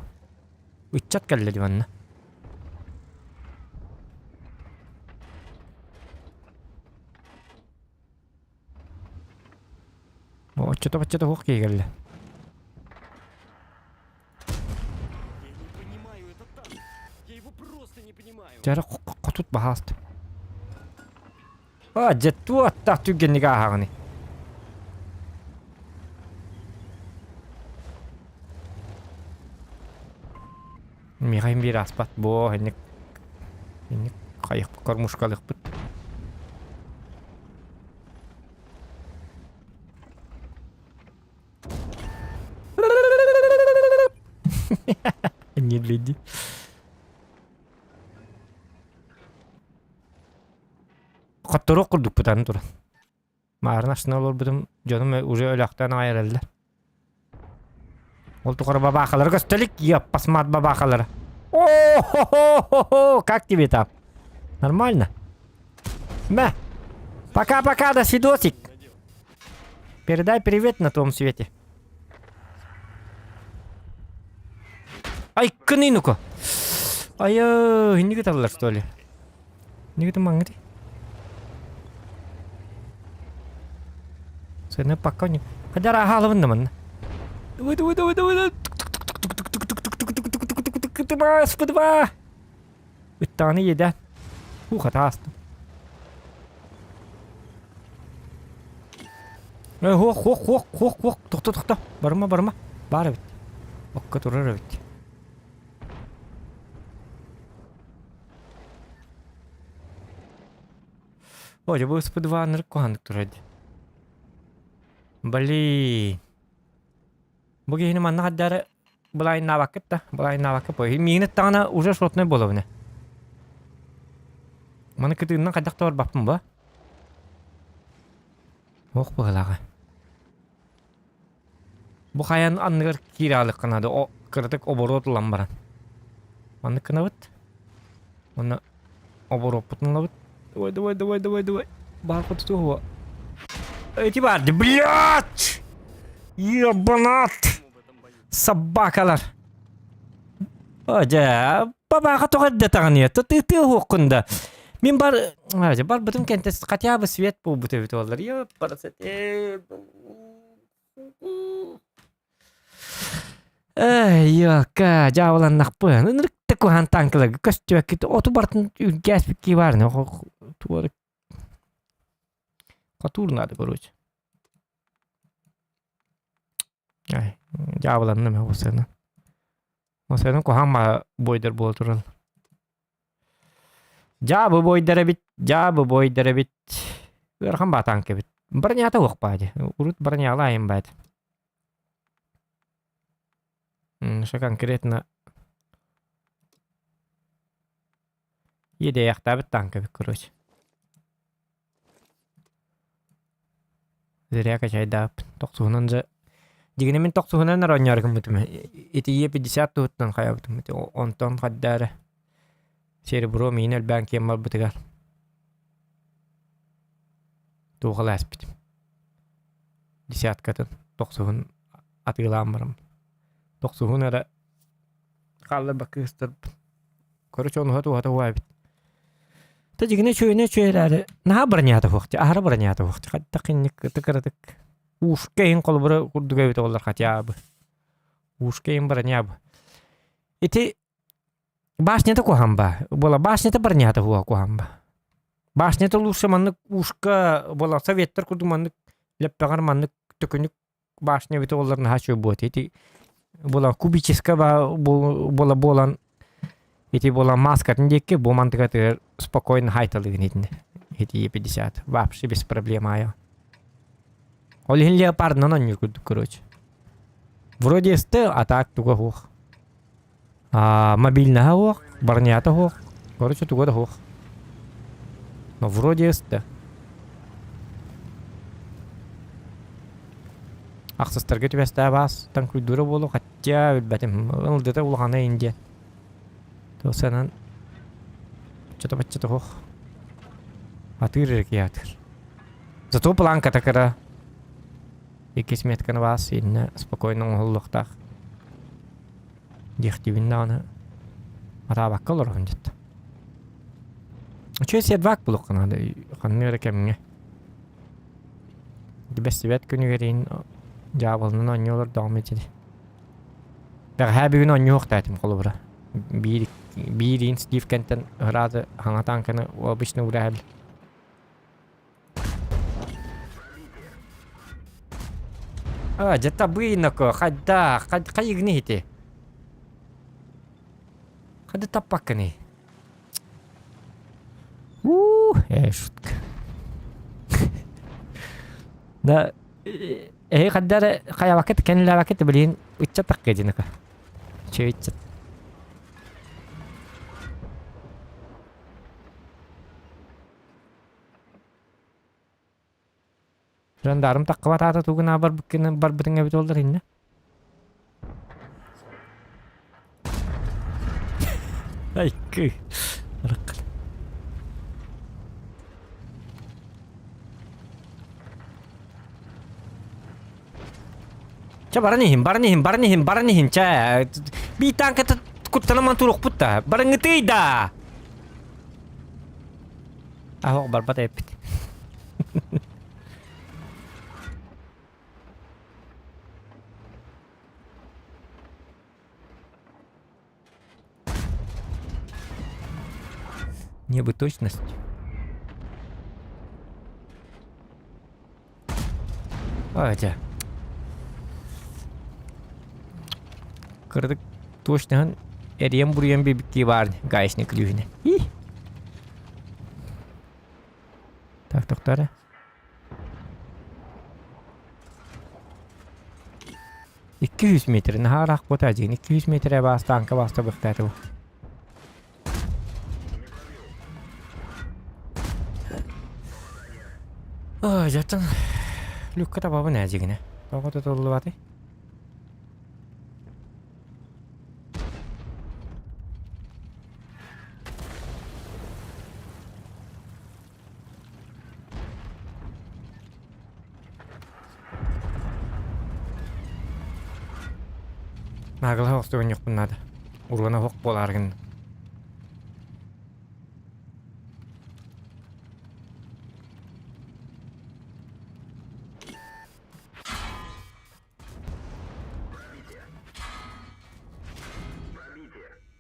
ыччат кэллэ дии манна. Оччото-баччата суох киһи кэллэ. Я не понимаю этот танк. Я его просто не понимаю. Дьэ эрэ хотут баһааста. Аа, дьэ туох түргэнник ааһаҕыный? Миэхэ биир ааспат буо инник инник хайыхпыт кормушкалыахпыт. Не гляди. Хотторуох курдукпут аны туран. Маарын астына олорбутум, дьонум уже өлөөхтөөн аҕай эрэллэр. Ол тухары бабаахалары көстөлүк, еппасмат бабаахалары. О-хо-хо-хо-хо, как тебе там? Нормально? Мә. Пока-пока, до свидосик. Передай привет на том свете. Ай, кыны ну-ка. Ай, инники таллар, что ли? Нигде маңгыты. Сына пока не. Хотя рахаловын да Давай, давай, давай, давай. Два, Ыттааны едят. Ух, атаастым. Э, хоох, хоох, хоох, хоох, хоох, тохто, тохто. Барыма, барыма. Бар эбит. Окко турар эбит. Ой, бу СП2 куһаҕаннык турар дии. Блин. Бу киһини манна хаддары былайыннаабаккыт да, былайыннаабакка пой. Миигин ыттаҕына уже шотнай буолабын. Маны кытыыннан хайдах да барбаппын ба? Ох быһылааҕа. Бу хайан анныгар киирэ аалыахха наада, о кыратык оборуот ылан баран. Маннык гынабыт. Уонна оборуоппутун ылабыт. Давай, давай, давай, давай, давай. Баар тутуһуо. Эти барды, блядь! Ебанат! Собакалар! О, дьэ, бабаха тоҕо эрдэ таҕыныа, тытыы уһуоххун да. Мин бар, дьэ, барбытым кэнтэ хотя бы свет буолбут эбит буоллар. Ёппарасет. Эй, ёка, дьаабыланнахпын. Ынырык да куһаан танкаларга көстүбэккит оту бартын үргээспикки баар туары хотуур надо короче. Ай, дьаабыланным осена. Осена куһаан бойдар буола турал. Дьаабы бойдар эбит, дьаабы бойдар эбит. Ыарахан баа танк эбит. Бронята уох баа дии. Урут бронялаайым баа этэ. Что конкретно иэдэйэхтээбит танк эбит, короче. Зря качайдаап. Тохсуһунан дьэ дьигинэ мин тохсуһунан эрэ оонньоору гыммытым. Ити Е50 туһуттан хайаабытым. Онтон хайда эрэ серебро миин элбээн киэн барбытыгар туохала ааспытым. Десяткатын тохсуһун атыылаан барам. Тохсуһун эрэ хаалларбакка кыстарбын. Короче, онуһа туһата уа эбит. Та дьигинэ үчүгэйинэ үчүгэй эрээри, наһаа бронята суох дии, аһара бронята суох дии. Хайдах инник кыратык ушка иһин холобура курдук эбит оҕолор хотя бы. Ушка иһин броня бы. Ити башнята куһаҕан ба. Буола башнята бронята суоҕа куһаҕан ба. Башнята лучше маннык ушка буола советтар курдук маннык лэппэҕэр маннык төкүнүк башня эбитэ буоллар наһаа үчүгэй буолуо этэ. Ити буола кубическа буола буолан ити буола маскатын диэки бу мантыкатыгар спокойно хайталыгын итиннэ. Ити 50 вообще без проблем аайа. Ол иһин леопардынан оонньуур курдук короче. Вроде СТ, а так туга суох. А, мобильнаһа суох, бронята суох. Короче, туга да суох. Но вроде СТ. Ахсыстарга түбэстээх баас таҥкуйдуура буолуо, хотя билбэтим. Ылдыта улахана индия. Туосанан чото-баччата суох. Атыыр эрэ киһи атыыр. Зато планката кыра. Иккис метканы баас иннэ спокойно оҥоһуллуохтаах. Диэхтиибин даҕаны атаабакка олоробун дьэ. Үчүгэй сервак булуохха наада ханнык эрэ кэмҥэ. Бэстибэт күнүгэр иһин дьаабылынан оонньуу олордоҕум итини. Бэҕэһээ бүгүн оонньуохтаатым холобура. Биир биир иин Стив Кентэн ырааты хаҥа танканы обычно ураһал. А, дьэ табыйнако, хайда, хайыгны ити? Хайда таппаккыный? Уу, шутка. Да, эһи хайда эрэ хайабаккыт кэннилээбэккит билигин ыччат такка дьиныка. Чэ ыччат. Жандарм таххыбат аата тугунаа барбыккын барбытыҥ эбит буоллар иннэ. Айкы. Араккын. Чэ баран иһин, баран иһин, баран иһин, баран иһин, чэ. Биир танката куттанаман туруохпут да. Барыҥҥытый да. Аһох барбат эппит. Мне бы точность. А, дьэ. Кырдык точноһын эрийэн буруйан биэбиттии баар гаечник ключүнэ. Так, тохтоо эрэ. 200 метр наһаа ыраах буота дьиҥ 200 метрэ баас тааҥка бааста быктааты бу. Ой, дьаттан люкка табабын ээ дьигинэ. Тоҕо тутуллубатый? Наагылаһа охсугунньукпун наада. Уруона оһох буолаары гынна.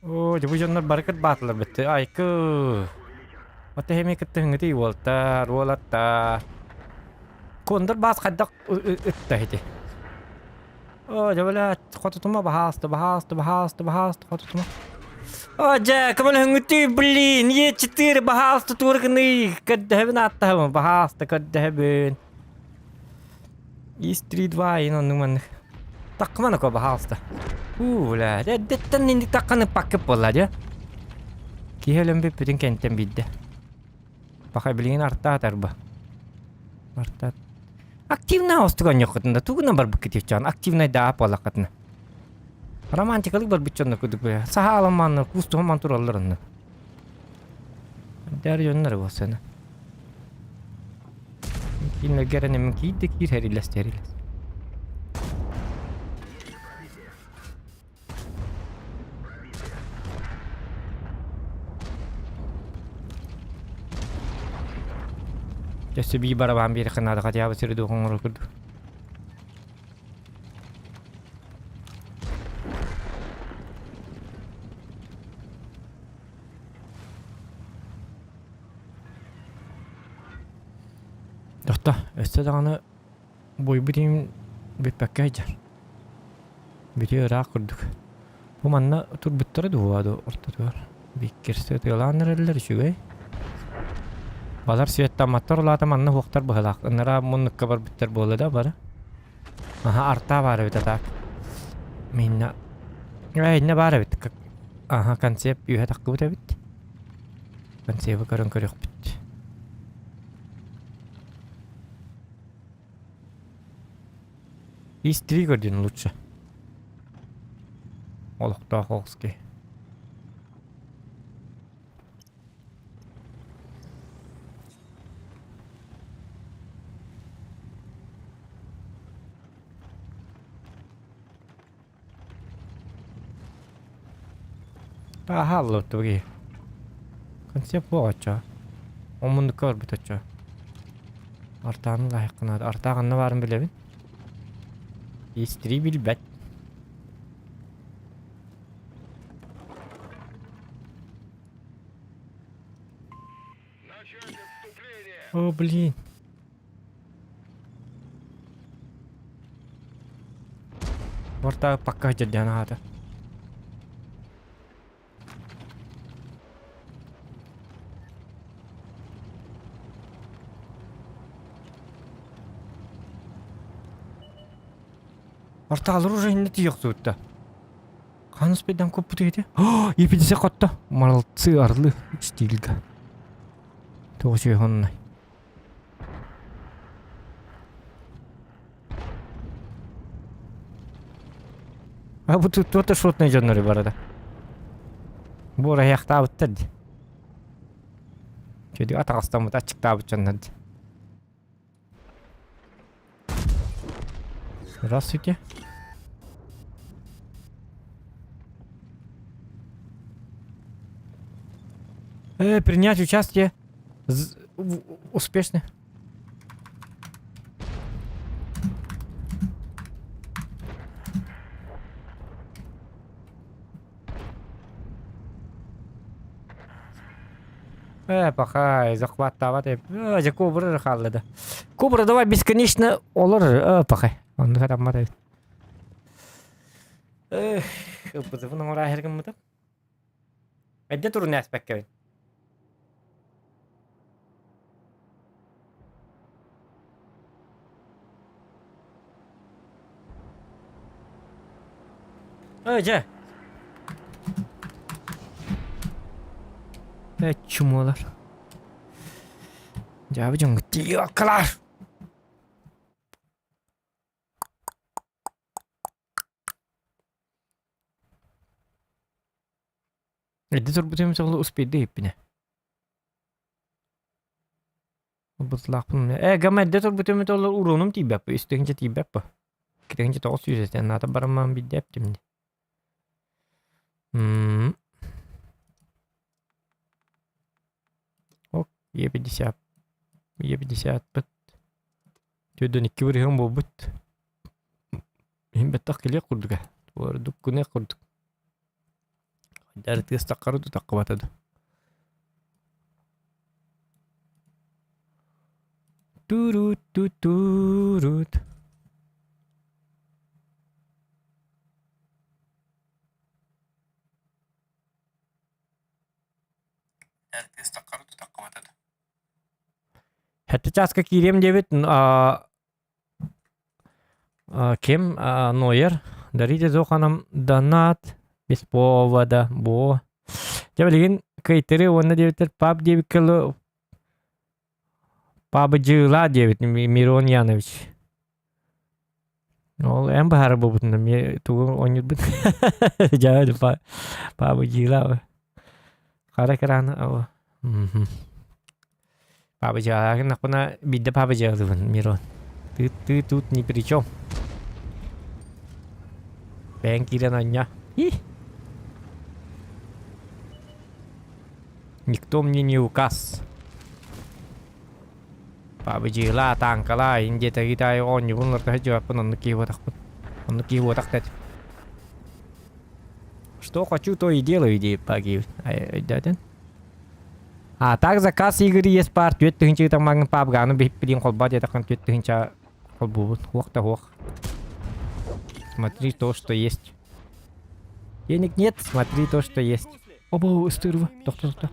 Оо, дьэ бу дьоннор бары кырбаатылар бытты. Айкы. Оттон эми кытта хыңытый уолтар, уолаттар. Кондор баас хайдах ытта ити. Оо, дьэ бля, хотутума баһаалыста, баһаалыста, баһаалыста, баһаалыста, хотутума. Оо, дьэ, көмөлөһүҥҥүтүй, блин, Е4, баһаалыста туоргыный, көрдөһөбүн ааттаһабын, баһаалыста көрдөһөбүн. Ис 3-2 ин оннук маннык. Таккыман око, баһаалыста. Уу, бля, эрдэттэн инник такканы паккып буолла дьэ. Киһи өлөн бүппүтүн кэнниттэн биирдэ. Паха билигин артаатар бу. Артаат. Активно остуган да тугунан барбыккыт чон активнай да буоллаххытына. Романтикалык барбыт дьоннор курдук бу. Саха аламаннар куустуһуман тураллар онно. Дэр дьоннор буолсана. Кинилэргэ эрэнэммин киирдэ киир хэрилэс хэрилэс. Өссө бии барабан биэриэххэ наада хотя бы сири дуох оҥорор курдук. Тохто, өссө даҕаны буойбут иһин бүппэккэ сылдьар. Бүтүө ыраах курдук. Бу манна турбуттара дуо дуо ортотугар. Биккирсэ ытыалаан эрэллэр үчүгэй. Балар светтамматтар улаата манна уһуктар быһылаах. Ынараа муннукка барбыттар буолла да бары. Аха артаа баар эбит атаак. Минна Ээ иннэ баар эбит. Аха концепт үөһэ таххыбыт эбит. Концебы көрөн көрүөхпүт. Ис-3 көрдүн лучше. Олохтоох оҕуски. Тааһаалла оттуги. Концепт буох оччо. Омуннукка барбыт оччо. Артааны лаһыахха наада. Артаа ханна баарын билэбин. Истри билбэт. О, блин. Орта пакка дьэрдээн аата. Орталар уже инде тиийиэхтүүттэ. Ханыс бэдэн куппут ити? Епидесе хотто. Молодцы, орлы стильга. Тоҕус үһүннай. А бу тута шотный дьоннору барада. Бу орайахтаабыттар ди. Чөдү атаҕастаммыт аччыктаабыт дьоннор ди. Здравствуйте. Принять участие успешно. Пока захваттаабат дьэ кобра эрэ хаалла да. Кобра давай бесконечно олор пока. Оннук атаммат эбит. Эх, ылбытыбын оҥороо гыммытым. Эрдэ турун ээспэккэбин. Эй, дьэ. Э, чумолар. Дьаабы дьоҥҥо тиийиэккэлэр. Эрдэ турбутум сыл успейды иһиппинэ. Ылбытылаахпын ээ гама эрдэ турбутум это олор уруонум тиийбэппи үстүһүнчэ тиийбэппи. Кириҥчэ 900 этэ наата бараммаан биирдэ эптим дии. М Ок, Е50. Е50-пыт. 42 бырыһыан буолбут. Иһин бэттэх кэлиэх курдуга. Ордук гыныах курдук. Дары тыас таххары тутаххыбата да. Турут тутурут. Хэттэ чааска киириэм диэбит Ким Нойер дарите Зоханам донат без повода бо. Дьэ билигин кыайтыры уонна диэбиттэр пап диэбиккэ пабы дьыла диэбит Мирон Янович. Ол эн баһары буолбутун эмиэ тугу оонньуурбут дьэ пабы дьыла хара экраны Папа дьыалаахына биирдэ папа дьыалабын Мирон. Ты, ты тут ни при чем. Бэйэҥ киирэн анньа. И. Никто мне не указ. Пабыдьыылаа, тааҥкалаа, иһин диэтэги таайы оонньуубун уларыта сылдьыбаппын, оннук киһи буотахпын. Оннук киһи буотах да этим. Что хочу, то и делаю, диэбит Пагиев. Өйдөөтүн. А так заказ игры есть паар 4000 ытаммаҥын пабганы биһиппилиин холбоо диэтэххин 4000 холбуубут. Хуох да хуох. Смотри то, что есть. Денег нет, смотри то, что есть. Оба, ыстырва. Тохто, тохто.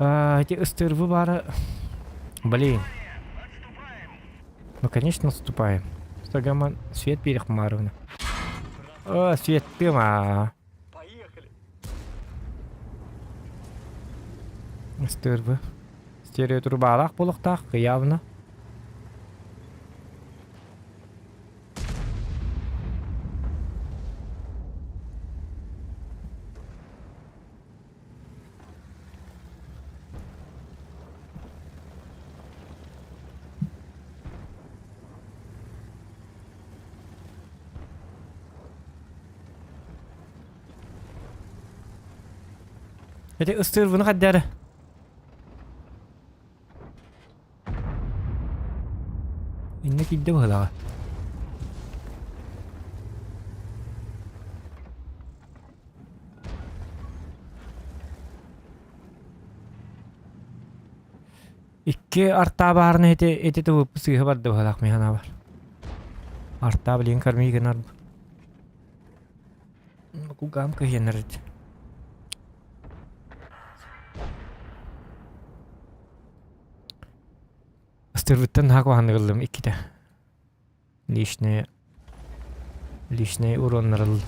А, эти ыстырвы бары... Блин. Ну, конечно, наступаем. Стагаман, свет Перехмаровна. О, свет тыма. Поехали. Ыстырвы. Стереотрубалаах буолуохтаах, явно. Ити ыстыырбыны хаддары. Иннэ киирдэ быһыылааҕа. Икки артаа баарына ити ити тылыппы сыыһа барда быһыылаах мин санаабар. Артаа билигин кормии гынар. Кугаам кыһыйаннар ити. Ыстырбыттан наһаа куһаҕаннык ыллым иккитэ. Личные личные уроннарыл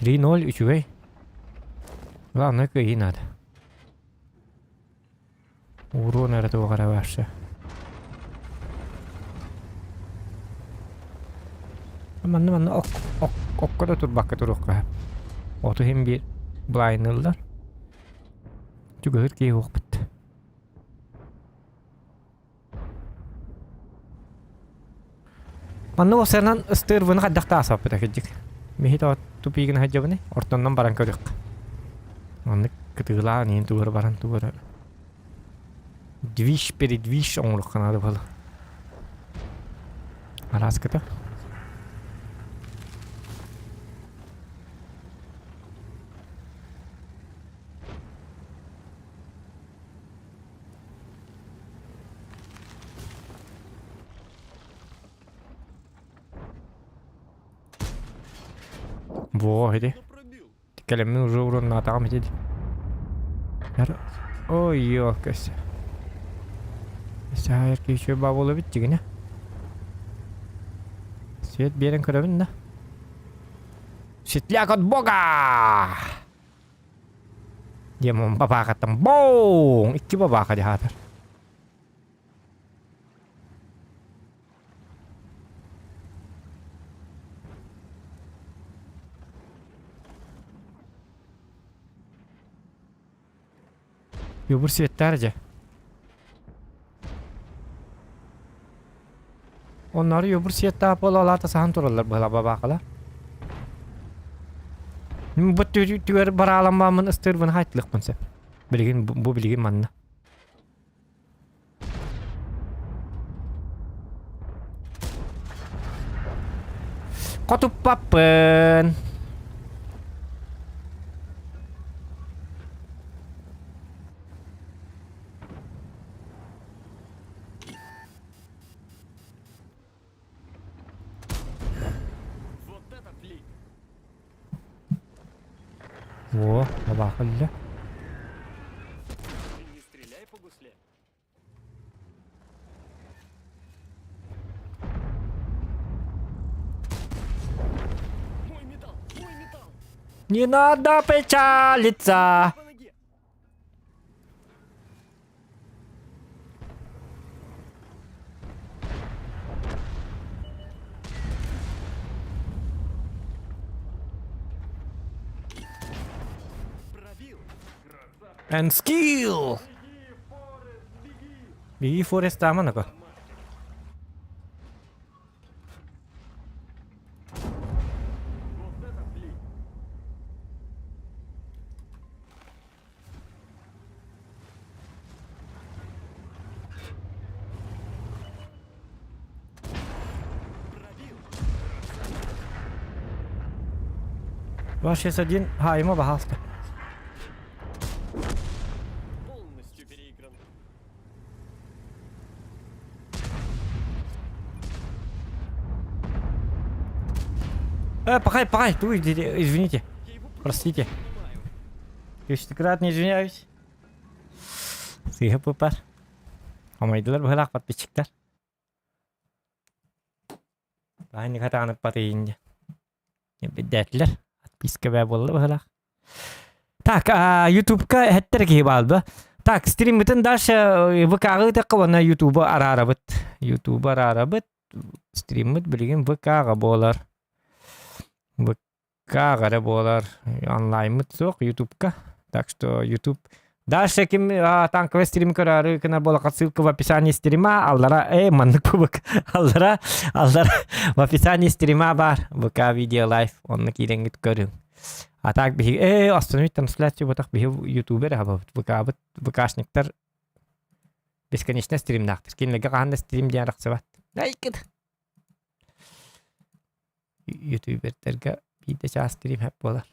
3-0 үчүгэй. Главное кыайыы наада. Урон эрэ туох эрэ вообще. Манна манна ок ок окко да турбакка туруохха сөп. Оту иһин биир былайыныллар. Чугаһыыр киһи уохпут. Манна уопсайынан ыстыырбыны хайдах да аасаппыта кырдьык. Миһи тоҕо тупигын сылдьабыный? Ортоннон баран көрүөххэ. Маннык кытыылаан иһин тугу баран тугу эрэ движ передвиж оҥоруохха наада буолла. Араас кыта. Во, иди. Кэлэммин уже уроннаатаҕым ити. Ой, ёкасы. Саайар киһи баа буола эбит дьигинэ. Свет биэрэн көрөбүн да. Светляк от бога! Диэмон бабаахаттан боуҥ! Икки бабааха дьаһаатар. Юбур светтаар дьэ. Оннооru юбур светтаах буола алаата саһан тураллар быһыла бабаахалар. Бу түгэр барааламмааммын ыстыырбын хаайтылыахпын сөп. Билигин бу билигин манна. Хотуппаппын. Вот это флик! Во, табаахылла. Ты не стреляй по гусле. Мой металл! Мой металл! Не надо печалиться. По ноге! Пробил! And skill. Беги, Форест, тааманако. Вот это флик! 261 хаайыма баһаалта. Полностью переигран. Э, пахай, пахай, ту, извините. Я его просто Простите. не понимаю. Десятикратно извиняюсь. Сыыһа пупар. Хомойдулар быһылаах подписчиктар. Баанньык хатаанып батыйын Бэрдээтилэр. Отписка бээ буолла быһылаах. Так, Ютубка эһэттэр киһи баалба. Так, стриммытын дальше ВК-ҕа ыытыахха уонна Ютубу араарабыт. Ютубу араарабыт. Стриммыт билигин ВК-ҕа буолар. ВК-ҕа эрэ буолар. Онлайммыт суох Ютубка. Так что Ютуб Дальше ким танковый стрим көрөөрү гына буолаха ссылка в описании стрима аллара э маннык бу аллара аллара в описании стрима бар ВК видео лайв онно киирэҥҥит көрүҥ а так биһиги э остановить трансляцию ботах биһи ютубер хабабыт ВКбыт ВКшниктар бесконечно стримнаахтар кинилэргэ хаһан да стрим диэн арахсыбат айкыт ютубердэргэ биирдэ чаас стрим хэп буолар.